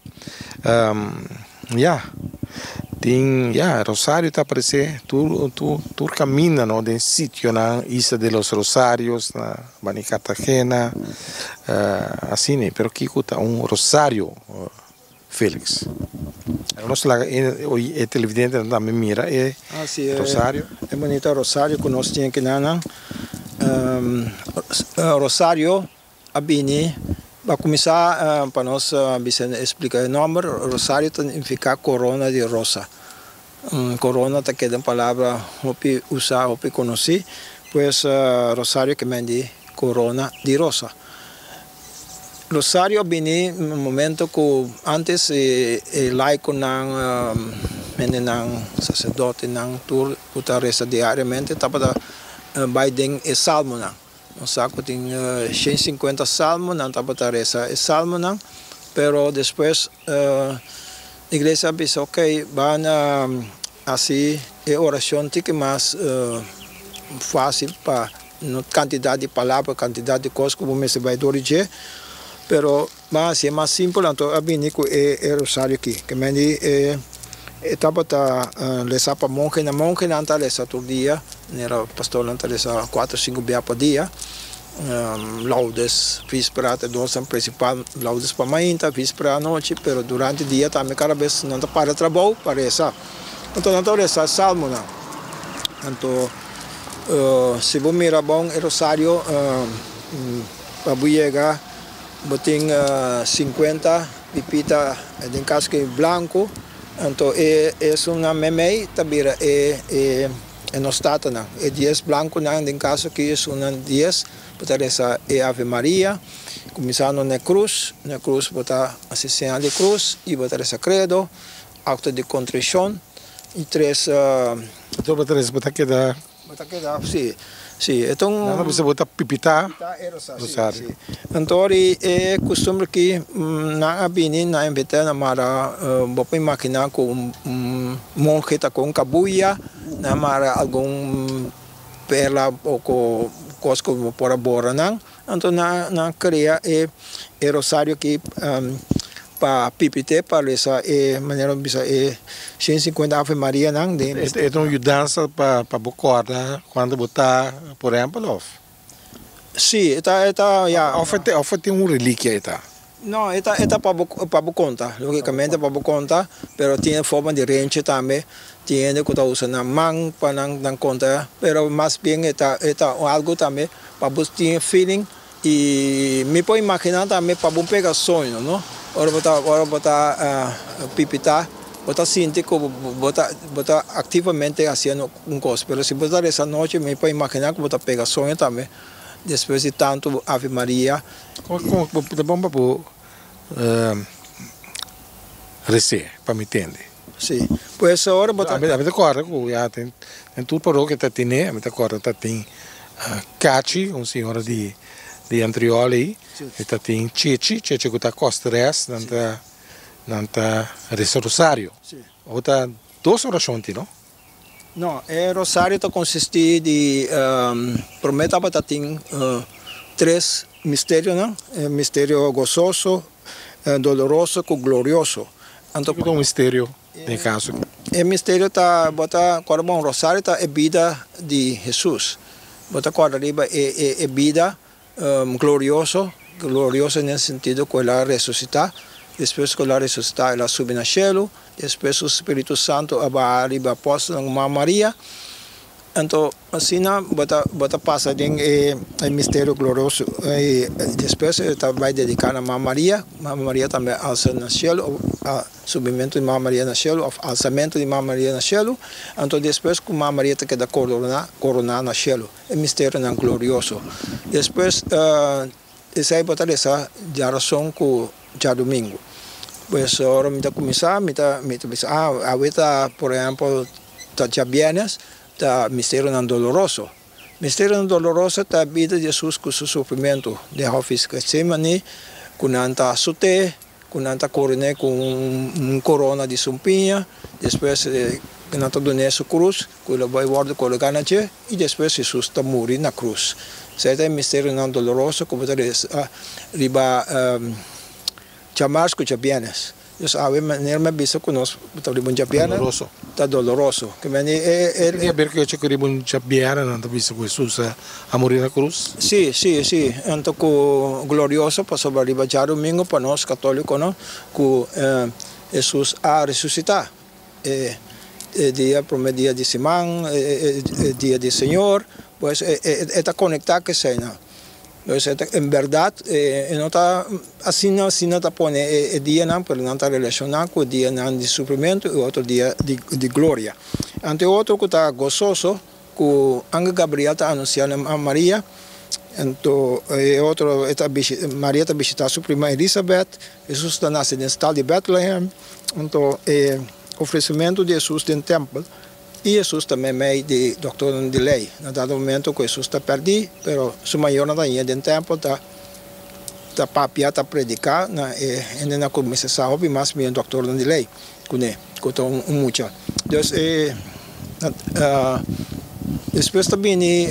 Ya, tin ya Rosario ta aparesé tur tur tur kaminda no den sitionan Isla de los Rosarios na Bani Cartagena asina pero kiko ta un rosario Felix? Nos laga e televidentenan tambe mira e rosario. E bunita rosario ku nos tin akinan. Rosario a bini pa kuminsá pa nos bisa esplika e nòmber. Rosario ta nifiká korona di rosa. Korona ta keda un palabra hopi usá, hopi konosí. Pues rosario ke men di korona di rosa. Rosario a bini un momento ku antes e laikonan, hendenan, saserdotenan tur ku ta resa diariamente tabata bai den e salmonan. Nos sa ku tin 150 salmo, nan tabata resa e salmonan, pero despues iglesia a bisa ok ban hasi e orashon tiki mas fásil pa No kantidat di palabra, kantidat di kos ku bo mester bai dor di dje, pero ban hasié mas simpel, anto a bini ku e e rosario aki. Ke men di e e tabata lesa pa mongenan, mongenan ta lesa tur dia, manera pastornan ta lesa kuater sinku bia pa dia, laudes, vispera ta e dosnan prinsipal, laudes pa mainta, vispera anochi, pero durante dia tambe kada bes nan ta para trabou pa resa. Anto nan ta resa salmonan. Anto si bo mira bon e rosario pa bo yega bo tin 50 pipita den kaske blanco anto e esunnan meimei ta bira e e nos tatanan e dies blanconan den kaso aki esunnan dies bo ta resa e Ave Maria kuminsando na e krus na e krus bo ta hasi señal di krus i bo ta resa credo. Acto di contricion y tres. Anto bo ta resa bo ta keda. Bo ta keda si si e ta un. Nan ta bisa bo ta pipita rosario. Si anto ora e costumber aki nan a bini nan a invita nan mara bo por imagina cu un monge ta cu un cabuya nan a mara algun perla o cu cos cu bo por a bora nan anto nan a crea e rosario aki. Pa pipite pa resa e manera bo bisa e 150 Ave Maria nan den. E ta un yudansa pa pa bo kòrda kuantu bo ta por ehèmpel òf? Si, e ta e ta ya. Òf e òf e tin un relikia e ta? No, e ta e ta pa bo pa bo konta, logikamente pa bo konta, pero tin e forma di renchi tambe, tin hende ku ta usa nan man pa nan nan konta, pero mas bien e ta e ta algu tambe pa bo tin e feeling. I mi por imaginá tambe pa bo pega soño, no? Ora bo ta, ora bo ta pipitá, bo ta sinti ku bo ta, bo ta aktivamente hasiendo un kos. Pero si bo ta resa anochi, mi por imaginá ku bo ta pega soño tambe despues di tantu Ave Maria. Kon, kon, ta bon pa bo res'é, pa mi tende. Sí. Pues ora bo ta. Ami ta kòrda ku ya den tur parokia ta tene, ami ta kòrda ta tin Kachi, un señora di di Antriol ei, e ta tin Chechi, Chechi ku ta kosteres, nan ta nan ta resa rosario. Bo ta dos orashon tin, no? No, e rosario ta konsistí di promé tabata tin tres misterionan, e misterio gososo, doloroso ku glorioso. Anto kiko ta un misterio den e kaso? E misterio ta bo ta kòrda bon rosario ta e bida di Hesus. Bo ta kòrda riba e bida glorioso. Glorioso den sentido ku el a resusitá. Despues ku el a resusitá, el a subi na shelu. Despues su Spiritu Santu a baha riba apòstelnan ku Mama Maria. Anto asina bo ta bo ta pasa den e e misterio glorioso i despues e ta bai dediká na Mama Maria. Mama Maria tambe a alsa na shelu, a subimentu di Mama Maria na shelu òf alsamentu di Mama Maria na shelu. Anto despues ku Mama Maria ta keda koroná koroná na shelu, e misterionan glorioso. Despues esei bo ta resa djarason ku djadumingu. Pues ora mi ta kuminsá mi ta mi ta bisa ah awe ta por ehèmpel ta djabièrnès ta misterionan doloroso. Misterionan doloroso ta bida di Hesus ku su sufrimentu den hòfis Getsemani ku nan ta sut'é, ku nan ta koron'é ku un korona di sumpiña, despues nan ta dun'é su krus ku lo bai wòrdu kologá na dje i despues Hesus ta muri na krus. Esei ta e misterionan doloroso ku bo ta resa riba djamars ku djabièrnès. Nos awe manera mi a bisa ku nos ta riba un djabièrnè Doloroso. ta doloroso. Ke meni e e Tin haber ku echo ku riba un djabièrnè nan ta bisa ku Hesus a muri na krus? Sí, sí, sí. Anto ku glorioso pasobra riba djadumingu pa nos katólikonan ku Hesus a resusitá. E e dia promé dia di siman, e e dia di Señor, pues e e ta konektá ku eseinan. Pues e ta en bèrdat e no ta asina asina ta pone e dianan, pero nan ta relashoná ku e dianan di sufrimentu i otro dia di gloria. Anto e otro ku ta gososo ku angel Gabriel ta anunsiá na Maria, anto e otro e ta Maria ta bishitá su prima Elisabet, Hesus ta nase den stal di Bètlehèm, anto e ofresimentu di Hesus den tèmpel. I Hesus ta meimei di doktornan di lei. Na dado momento ku Hesus ta pèrdí, pero su mayornan ta hañ'é den tèmpel ta ta papia, ta prediká na e hendenan ku mester sa hopi mas mihó doktornan di lei kuné, ku ta un mucha. Dus e despues ta bini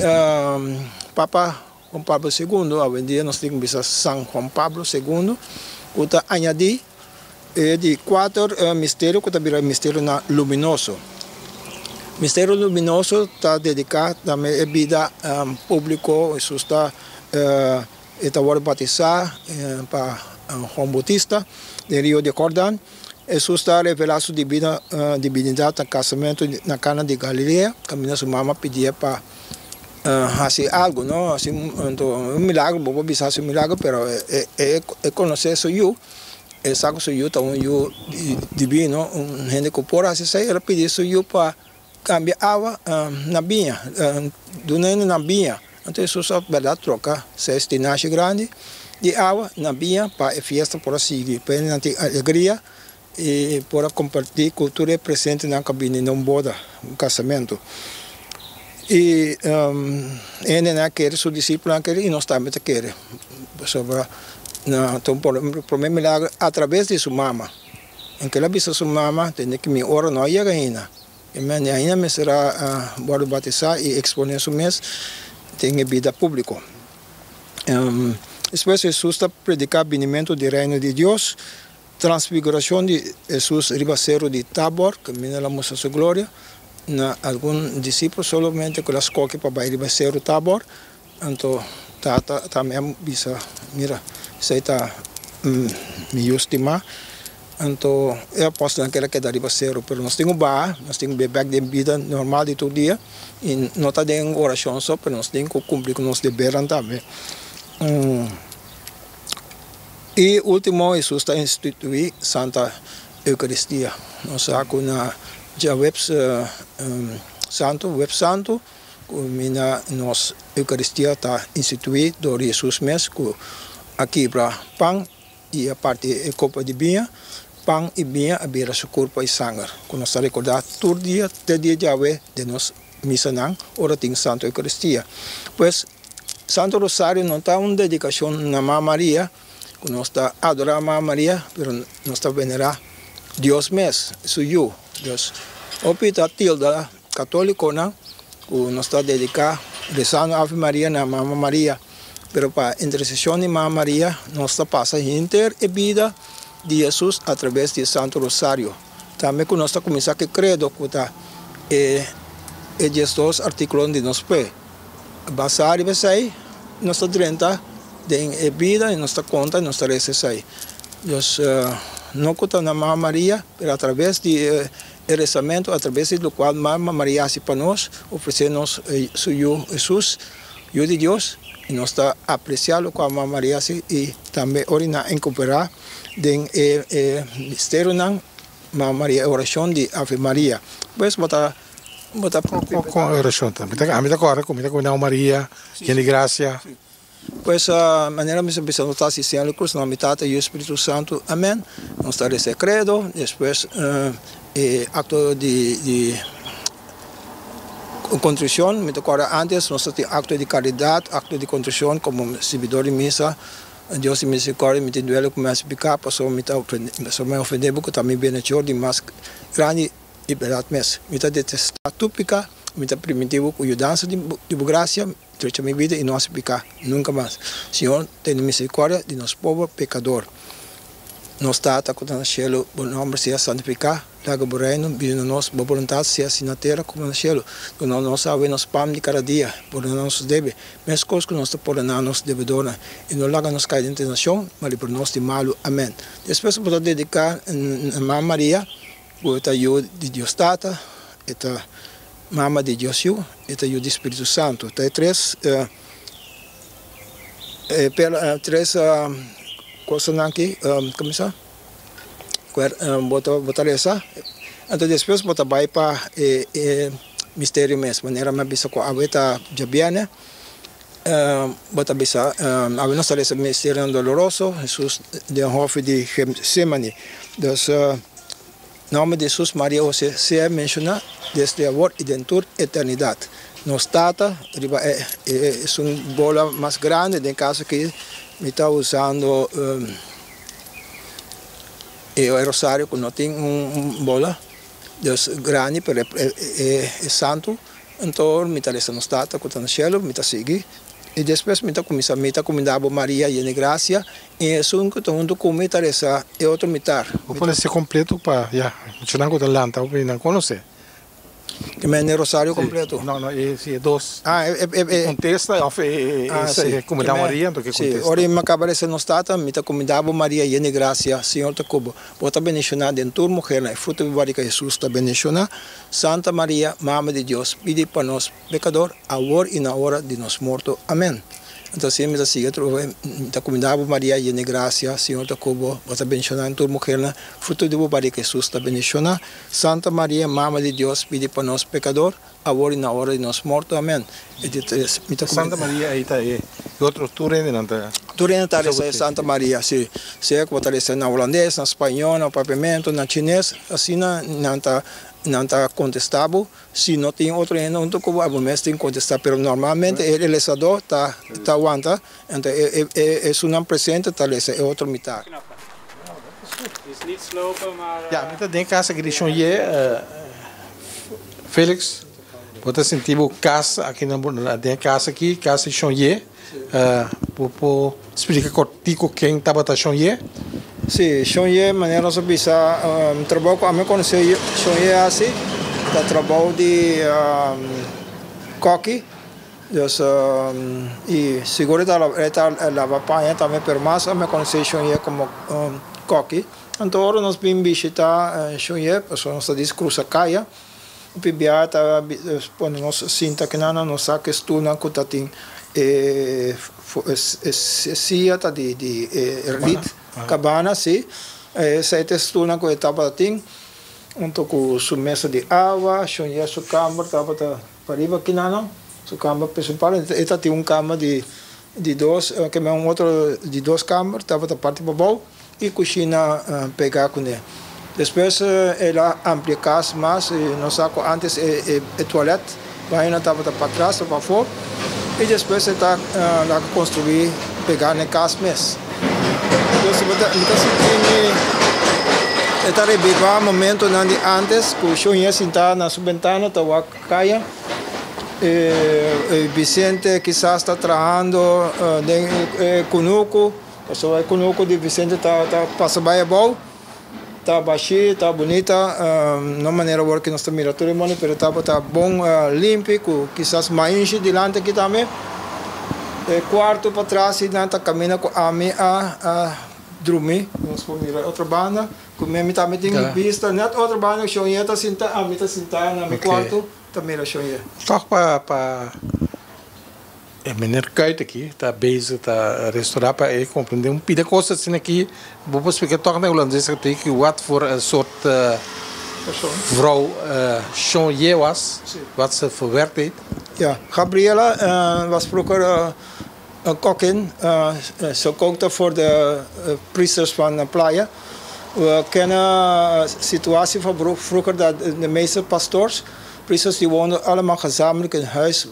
Papa Juan Pablo Segundo, awendia nos tin ku bisa San Juan Pablo Segundo, ku ta añadí E di kuater misterio ku ta bira misterionan luminoso. Misterio luminoso ta dediká tambe e bida públiko. Hesus ta e ta wòrdu batisá pa Juan Boutista den Rio di Jordan. Hesus ta revelá su dibina dibinidat na kasamentu na Kana di Galilea, kaminda su mama pidié pa hasi algu, no? Hasi un milagro, bo por bisa hasi un milagro, pero e konosé su yu. E sa ku su yu ta un yu divino, un hende ku por hasi esei. El a pidi su yu pa kambia awa na biña, duna hende na biña. Anto Hesus a bèrdat troka seis tinashi grandi di awa na biña pa e fiesta por a sigui, pa hendenan tin alegria i por a kompartí ku tur e presentenan ku a bini na un boda, un kasamentu. I e hendenan a kere, su disipelnan a kere i nos tambe ta kere, pasobra na ta un prome milagro atraves di su mama. En ke el a bisa su mama, tende ku mi ora no a yega ainda, e mende ainda mester a wòrdu batisá i eksponé su mes den e bida públiko. Despues Hesus ta prediká binimentu di Reino di Dios. Transfiguracion di Hesus riba Seru di Tabor, caminda el a mustra su gloria na algun discipel solamente cu el a scoge pa bay riba Seru Tabor. Anto Tata tambe a bisa, Mira, esey ta mi Yu stima. Anto e apostelnan keda keda riba seru, pero nos tin cu baha, nos tin cu bay bek den bida normal di tur dia y no ta den oracion so, pero nos tin cu cumpli cu nos debernan tambe. I último, Hesus ta instituí Santa Eukaristia. Nos sa ku na djaweps santu, webs santu, ku mina nos Eukaristia ta instituí dor di Hesus mes ku a kibra pan i a parti e kopa di biña. Pan i biña a bira su kurpo i sanger, ku nos ta rekordá tur dia te dia djawe den nos misanan ora tin Santa Eukaristia. Pues, Santo Rosario no ta un dedicacion na Mama Maria, cu nos ta adora Mama Maria, pero nos ta venera Dios mes, su Yu. Dios. Hopi ta tilda catoliconan cu nos ta dedica rezando Ave Maria na Mama Maria, pero pa intercesion di Mama Maria nos ta pasa henter e bida di Jesus a traves di e Santo Rosario. Tambe cu nos ta cuminsa cu e credo cu ta e 12 articulonan di nos fe. Basá riba esei, nos ta drenta den e bida i nos ta konta i nos ta resa esei. Dus no ku ta na Mama Maria, pero atraves di e resamentu, atraves di lokual Mama Maria hasi pa nos, ofresé nos su Yu Hesus, Yu di Dios, i nos ta apresiá lokual Mama Maria hasi i tambe ora nan a inkorporá den e misterionan Mama Maria, e orashon di Ave Maria. Pues bo ta bo ta. Kon e orashon ta? Mi ta kòrda ku mi ta kuminá Maria, yen di grasia. Pues, manera mi sa bisa nos ta asisti na Cruz, na nomber di Tata, Yu, Spiritu Santu. Amen. Nos ta resa e Credo, despues e acto di contricion. Mi ta corda antes nos ta tin acto di caridad, acto di contricion como sibidor di misa. Dios di misericordia, mi tin duele cu mi haci pica, pasobra mi ta pasobra mi a ofende bo cu ta mi bienhechor di mas grandi i berdad mes. Mi ta detesta tur pica, mi ta primiti bo cu yudansa di bo gracia. Drecha mi bida i no hasi piká nunka mas. Señor, tene miserikordia di nos pober pekador. Nos Tata ku ta na shelu, bo nòmber sea santifiká, laga bo Reino bini na nos, bo boluntat sea hasi na tera komo na shelu. Duna nos awe nos pan di kada dia, pordona nos debe, meskos ku nos ta pordoná nos debedornan, i no laga nos kai den tentashon, ma libra nos di malu. Amèn. Despues bo ta dediká na Mama Maria, ku ta yu di Dios Tata, e ta Mama di Dios Yu, e ta Yu di Spiritu Santu. Ta e tres e tres kosanan aki komo sa bo ta bo ta resa anto despues bo ta bai pa e e misterio mes manera mi a bisa ku awe ta djabièrnè bo ta bisa awe nos ta resa misterionan doloroso Hesus den hòfi di Getsemani dus. Nomber di Hesus, Maria Hose sea menshoná desde awor i den tur eternidat. Nos Tata riba e esun bola mas grandi, den kaso aki mi ta usando e rosario ku no tin un bola, dus grandi pero e santu. Anto mi ta lesa Nos Tata ku ta na shelu, mi ta sigui i despues mi ta kuminsá, mi ta kumindá bo Maria yen di grasia i esun ku ta huntu ku mi ta resa e otro mitar. Bo por lesa kompleto pa ya muchanan ku ta lanta hopi nan konosé. Ke mende e rosario kompleto? No, no, e si e dos. Ah, e e e. Kontesta òf e e kumindá Maria anto ke kontesta. Si, ora mi a kaba resa Nos Tata, mi ta kumindá bo Maria yen di grasia, Señor ta ku bo. Bo ta bendishoná den tur muhernan i fruto di bo barika Hesus ta bendishoná. Santa Maria, Mama di Dios, pidi pa nos pekador, awor i na ora di nos morto. Amen. Anto asina mi ta sigui atrobe, mi ta kumindá bo, Maria, yen di grasia, Señor ta ku bo, bo ta bendishoná den tur muhernan, fruto di bo barika Hesus ta bendishoná. Santa Maria, Mama di Dios, pidi pa nos pekador, awor i na ora di nos morto. Amen. E di tres, mi ta Santa Maria ei ta e otro tur hendenan ta. Tur hende ta resa e Santa Maria, si. Sea ku bo ta resa na hulandes, na spañó, na papiamento, na chines, asina nan ta nan ta kontestá bo. Si no tin otro hende huntu ku bo, abo mes tin kontestá. Pero normalmente e resadó ta ta wanta, anto e e esunnan presente ta resa e otro mitar. Ya, mi ta den kas aki di Shonye, Felix. Bo ta sinti bo kas aki na den e kas aki, kas di Shonye. Bo por splika kortiko ken tabata Shonye? Sí, Shonye, manera nos a bisa, trabou ku ami a konosé Shonye hasi ta trabou di kòki. Dus, i sigur e ta e ta laba paña tambe, pero mas ami a konosé Shonye komo kòki. Anto ora nos bin bishitá Shonye, pasobra nos ta dis krusa kaya. Hopi bia ta pone nos sinta kinan nos sa ku e stulnan ku ta tin e sia ta di di e rit kabana si esei ta e stulnan ku e tabata tin hunto ku su mesa di awa shonye su kamber tabata pariba kinan su kamber principal e ta tin un kamber di di dos ke men un otro di dos kamber tabata parti pabou. I kushina pegá kuné. Despues el a amplia kas mas i nos sa ku ántes e tualèt bañonan tabata patras o pafó i despues e ta laga konstruí pegá na e kas mes. Entonces mi ta mi ta sinti mi e ta rebivá momentonan di ántes ku Shonye sintá na su bentana ta wak kaya e Vicente kisas ta trahando den e kunuku. Pasobra e kunuku di Vicente ta ta pasa bai abou, ta bashí, ta bunita, no manera awor ku nos ta mira tur e moni, pero tabata bon limpi ku kisas mainshi dilanti aki tambe. E kuarto patras einan ta kaminda ku ami a a drumi. Nos por mira e otro banda ku mi tambe tin bista nèt otro banda ku Shonye ta sinta, ami ta sinta na mi kuarto ta mira Shonye. Tòg pa pa e meneer Kuyt aki ta bezig ta restorá pa e komprendé un pida kos asina aki bo por splika tòg na hulandes aki wat voor een soort vrouw Shonye was, wat ze voor werk deed. Ja, Gabriela was vroeger een kokkin. Ze kookte voor de priesters van Playa. We kennen de situatie van vroeger dat de meeste pastoors, priesters, die woonden allemaal gezamenlijk in huis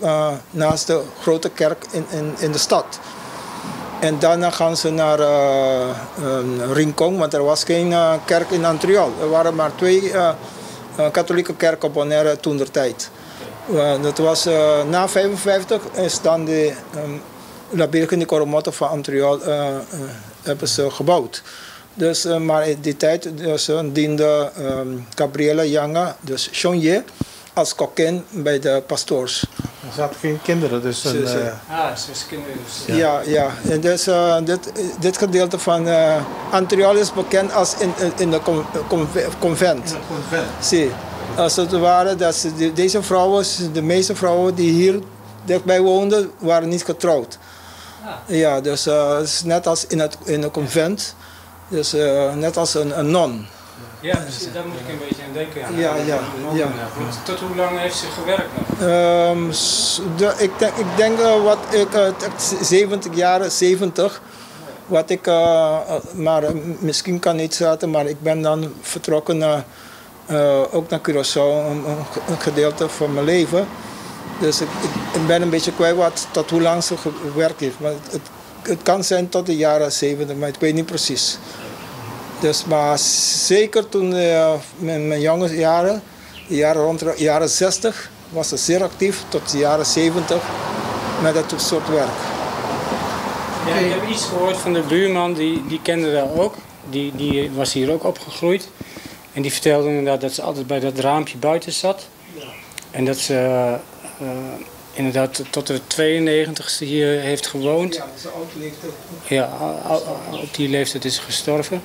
naast de grote kerk in de stad. En daarna gaan ze naar Rincon, want er was geen kerk in Antriol. Er waren maar twee katholieke kerken op Bonaire toen der tijd. Dat was na 55 is dan de La Virgen de Coromoto van Antriol hebben ze gebouwd. Dus, maar in die tijd dus, diende Gabriela Janga, dus Chonje, als kokkin bij de pastoors. Ze had geen kinderen, dus... Een, Ah, zes kinderen. Dus. Ja, ja. En dus, dit gedeelte van Antriol is bekend als in de convent. In het convent. Zie. Als het ware, dat ze, deze vrouwen, de meeste vrouwen die hier dichtbij woonden, waren niet getrouwd. Ah. Ja, dus het is net als in een convent. Dus net als een non. Ja, precies, daar moet ik een beetje aan denken. Ja. Want tot hoe lang heeft ze gewerkt nog? Ik denk wat ik, 70 jaren, 70. Wat ik, maar misschien kan niet zaten, maar ik ben dan vertrokken naar, ook naar Curaçao, een gedeelte van mijn leven. Dus ik ben een beetje kwijt tot hoe lang ze gewerkt heeft. Maar het kan zijn tot de jaren 70, maar ik weet niet precies. Dus, maar zeker toen in mijn jonge jaren, de jaren rond de jaren 60, was ze zeer actief tot de jaren 70 met dat soort werk. Ja, ik heb iets gehoord van de buurman, die kende dat ook. Die was hier ook opgegroeid. En die vertelde inderdaad dat ze altijd bij dat raampje buiten zat. Ja. En dat ze inderdaad tot de 92e hier heeft gewoond. Ja, dat is een oude leeftijd. Ja, op die leeftijd is ze gestorven.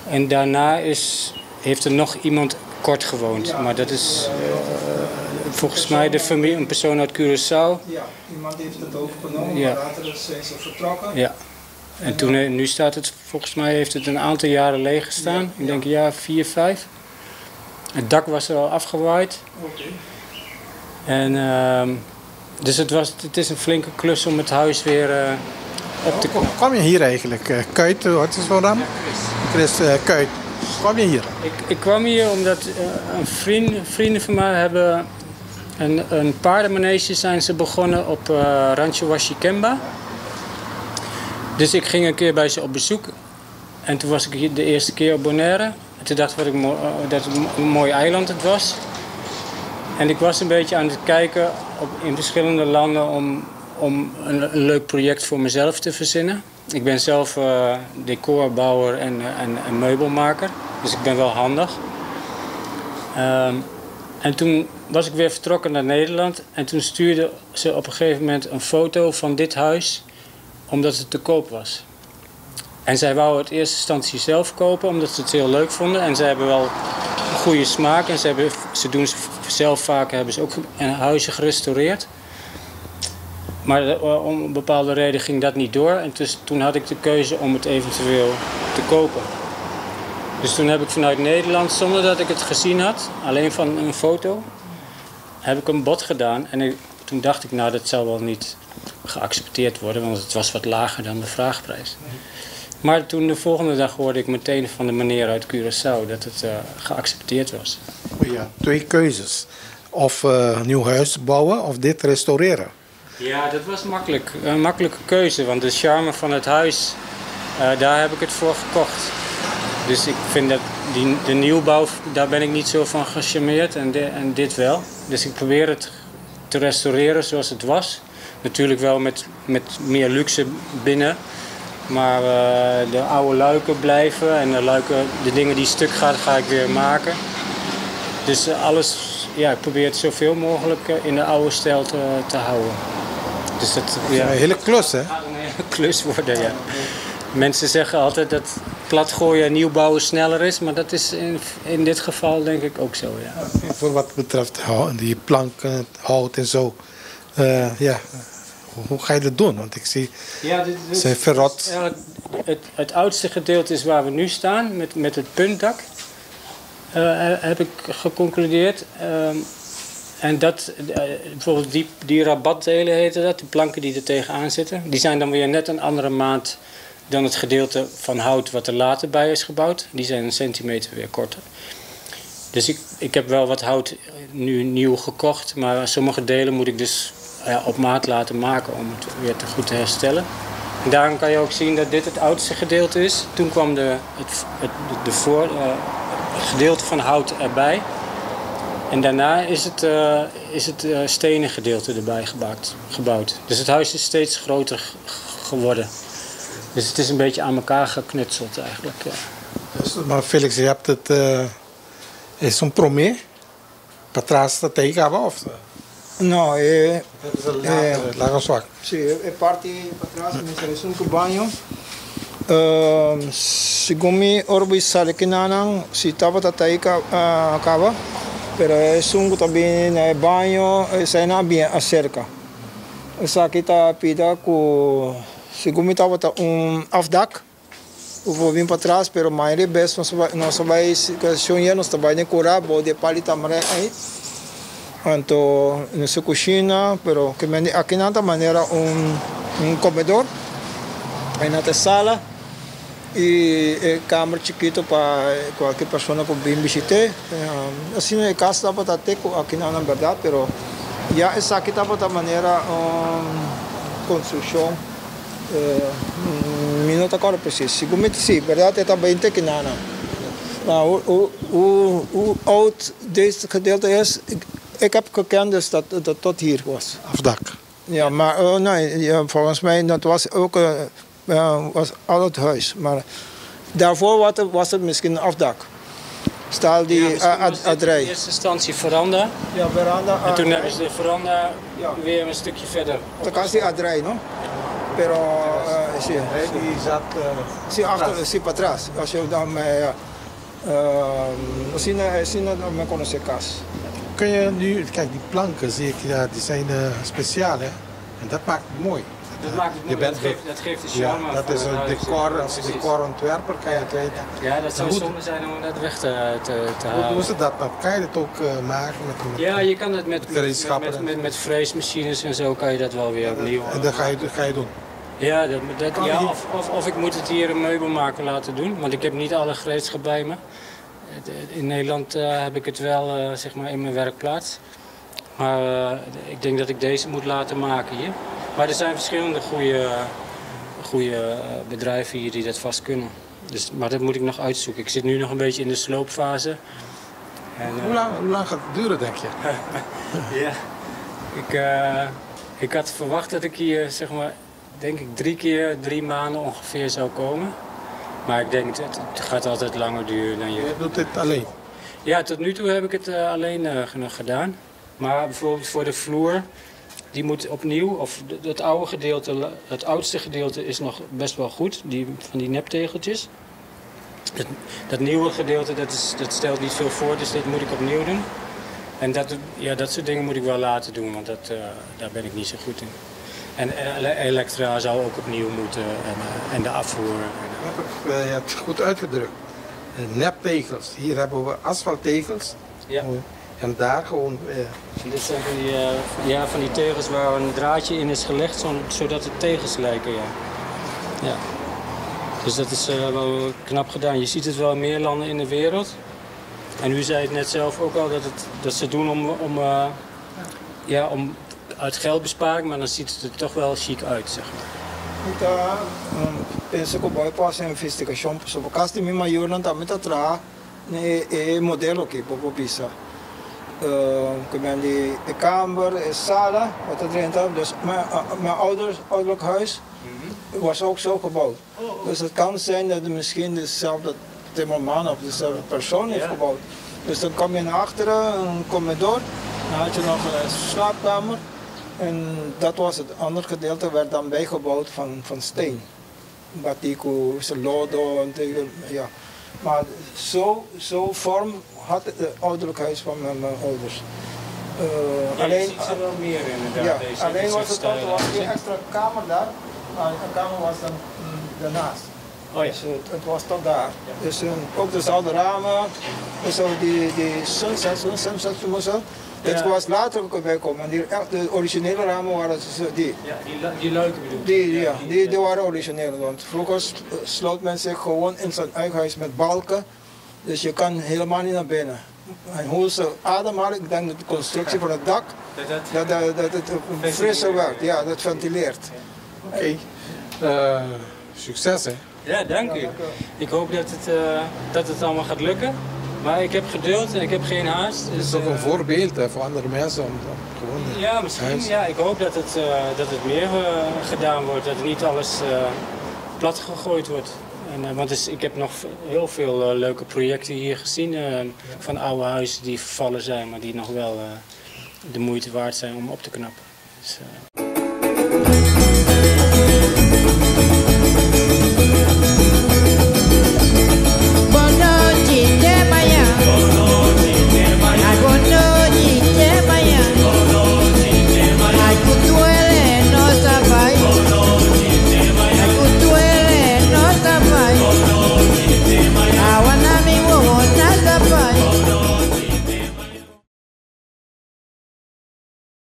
En daarna heeft er nog iemand kort gewoond. Ja, maar dat is volgens mij de familie, een persoon uit Curaçao. Ja, iemand heeft het overgenomen, Ja. maar later zijn ze vertrokken. Ja. En toen, nu staat het, volgens mij heeft het een aantal jaren leeg gestaan. Ja, Ik denk een jaar 4, 5. Het dak was er al afgewaaid. Oké. En, dus het is een flinke klus om het huis weer op te Hoe kwam je hier eigenlijk? Kuyt, wat is jouw naam? Ja, Chris. Chris Kuyt. Kwam je hier? Ik kwam hier omdat vrienden van mij hebben een paardenmanege zijn ze begonnen op Rancho Washikemba. Dus ik ging een keer bij ze op bezoek. En toen was ik hier de eerste keer op Bonaire. En toen dacht ik dat het een mooi eiland het was. En ik was een beetje aan het kijken in verschillende landen om een leuk project voor mezelf te verzinnen. Ik ben zelf decorbouwer en meubelmaker, dus ik ben wel handig. En toen was ik weer vertrokken naar Nederland en toen stuurde ze op een gegeven moment een foto van dit huis, omdat het te koop was. En zij wou het in eerste instantie zelf kopen, omdat ze het heel leuk vonden. En ze hebben wel een goede smaak en ze hebben, ze doen zelf vaak, hebben ze ook huizen gerestaureerd. Maar om een bepaalde reden ging dat niet door. En dus toen had ik de keuze om het eventueel te kopen. Dus toen heb ik vanuit Nederland, zonder dat ik het gezien had, alleen van een foto, heb ik een bod gedaan. En toen dacht ik, nou, dat zal wel niet geaccepteerd worden, want het was wat lager dan de vraagprijs. Maar toen de volgende dag hoorde ik meteen van de meneer uit Curaçao dat het geaccepteerd was. Oh ja, twee keuzes. Of nieuw huis bouwen of dit restaureren. Ja, dat was makkelijk. Een makkelijke keuze, want de charme van het huis, daar heb ik het voor gekocht. Dus ik vind dat de nieuwbouw, daar ben ik niet zo van gecharmeerd en dit wel. Dus ik probeer het te restaureren zoals het was. Natuurlijk wel met meer luxe binnen. Maar de oude luiken blijven en de dingen die stuk gaan, ga ik weer maken. Dus alles, ja, ik probeer het zoveel mogelijk in de oude stijl te houden. Dus dat, ja. Een hele klus, hè? Gaat een hele klus worden, ja. Mensen zeggen altijd dat platgooien en nieuw bouwen sneller is, maar dat is in dit geval denk ik ook zo, ja. Voor wat betreft die planken, hout en zo, ja, hoe ga je dat doen? Want ik zie, Ja, dit is ze verrot. Eigenlijk het oudste gedeelte is waar we nu staan, met het puntdak, heb ik geconcludeerd. En dat, bijvoorbeeld die rabatdelen heten dat, die planken die er tegenaan zitten, die zijn dan weer net een andere maat dan het gedeelte van hout wat er later bij is gebouwd. Die zijn een centimeter weer korter. Dus ik heb wel wat hout nu nieuw gekocht, maar sommige delen moet ik dus, ja, op maat laten maken om het weer goed te herstellen. En daarom kan je ook zien dat dit het oudste gedeelte is. Toen kwam het gedeelte van hout erbij. En daarna is het stenen gedeelte erbij gebouwd. Dus het huis is steeds groter geworden. Dus het is een beetje aan elkaar geknutseld eigenlijk. Ja. Dus, maar Felix, je hebt het, is een promé? Patras dat tegen of? No, Dat is een later, lager zwak. Si, e parti patras, mi un baño. Segun mi ora bo sali akinan, si tabata ei kaba, pero esun ku tambe na baño, esei nan bin aserka. Esaki ta pida ku segun mi tabata un afdak. Bo bin patras, pero mayoria bes nos bai kuestion nos bai den kura, bou di pal'i tamariñ ei. Anto, nos kushina, pero ke men akinan ta manera un komedor. Ei na sala i e kamber chikitu pa kualke persona ku bin bishitá. Asina e kas tabata te akinan na berdat, pero ya esaki tabata manera un konstrukshon. Mi no ta kòrda presis. Segun si, berdat e ta 20 akinan. Maar hoe oud deze gedeelte is, ik heb gekend dus dat dat tot hier was. Afdak. Ja, maar nee, ja, volgens mij dat was ook was al het huis. Maar daarvoor was het misschien een afdak. Staal die Ja, misschien was dit in adrij. eerste instantie veranda. Ja, veranda. En toen adrij. hebben ze de veranda weer een stukje verder. Dat was die adrij, no? Pero, si. Die zat Si, achter, si, patras. Als je dan, asina, asina mi konosé kas. Kun je nu, kijk, die planken zie ik, ja, die zijn speciaal, hè? En dat maakt het mooi. Dat maakt het Je mooi, bent dat geeft de charme Ja, dat van is het een huis. decor, als decorontwerper kan je het weten. Ja, dat zou Hoe- zonde zijn om dat weg te Hoe halen. doen ze dat dan? Kan je dat ook maken met Ja, je kan het gereedschappen met freesmachines en zo kan je dat wel weer opnieuw. En dat ga je doen? Ja, Kan ja die- of ik moet het hier een meubelmaker laten doen, want ik heb niet alle gereedschap bij me. In Nederland heb ik het wel zeg maar in mijn werkplaats. Maar ik denk dat ik deze moet laten maken hier. Maar er zijn verschillende goede bedrijven hier die dat vast kunnen. Dus, maar dat moet ik nog uitzoeken. Ik zit nu nog een beetje in de sloopfase. En, Hoe lang gaat het duren, denk je? Ja, ik had verwacht dat ik hier, zeg maar, denk ik 3 keer 3 maanden ongeveer zou komen. Maar ik denk, het gaat altijd langer duren dan je... Je doet dit alleen? Ja, tot nu toe heb ik het alleen nog gedaan. Maar bijvoorbeeld voor de vloer, die moet opnieuw. Of het oude gedeelte, het oudste gedeelte is nog best wel goed, die, van die neptegeltjes. Dat nieuwe gedeelte, dat stelt niet veel voor, dus dat moet ik opnieuw doen. En dat, ja, dat soort dingen moet ik wel laten doen, want daar ben ik niet zo goed in. En elektra zou ook opnieuw moeten en de afvoer. En, Je hebt het goed uitgedrukt. Neptegels. Hier hebben we asfalttegels. Ja. En daar gewoon... Dit zijn van die, ja, van die tegels waar een draadje in is gelegd, zodat het tegels lijken. Ja. Dus dat is wel knap gedaan. Je ziet het wel in meer landen in de wereld. En u zei het net zelf ook al, dat ze doen ja, om uit geldbesparing, maar dan ziet het er toch wel chic uit, zeg maar. Anto, pensa ku bo por hasi investigashon sobre kas di mi mayornan tambe ta traha e modelo aki bo bisa. Ku di e kamber, e sala, wat erin staat. Dus mijn ouders, ouderlijk huis was ook zo gebouwd. Dus het kan zijn dat het misschien dezelfde timmerman of dezelfde persoon heeft gebouwd. Dus dan kom je naar achteren, een comedor, dan had je nog een slaapkamer. En dat was het andere gedeelte, werd dan bijgebouwd van steen. Batico, lodo, en tegen, ja. Maar zo vorm had het ouderlijk huis van mijn ouders. Ja, alleen, je ziet ze wel meer inderdaad. Ja, deze, alleen dit was soort het dat, er was stijlen. geen extra kamer daar, maar een kamer was dan daarnaast. Oh ja. Dus het was tot daar. Dus ook dezelfde ramen, dus ook die sunset, sunset, sunset, sunset. Dat was later ook bijkomen. En die, echt, de originele ramen waren dus die. Ja, die luiken bedoel je? Die, ja, die waren origineel. Want vroeger sloot men zich gewoon in zijn eigen huis met balken. Dus je kan helemaal niet naar binnen. En hoe ze ademhalen, ik denk dat de constructie van het dak, Dat, dat het frisser werd. Ja, dat ventileert. Oké. Succes, hè? Ja, dank u. Ik hoop dat het allemaal gaat lukken. Maar ik heb geduld en ik heb geen haast. Het Dus, is ook een voorbeeld, hè, voor andere mensen om gewoon Ja, misschien. huis- Ja, ik hoop dat het meer gedaan wordt. Dat niet alles plat gegooid wordt. En, want dus, ik heb nog heel veel leuke projecten hier gezien van oude huizen die vervallen zijn, maar die nog wel de moeite waard zijn om op te knappen. Dus.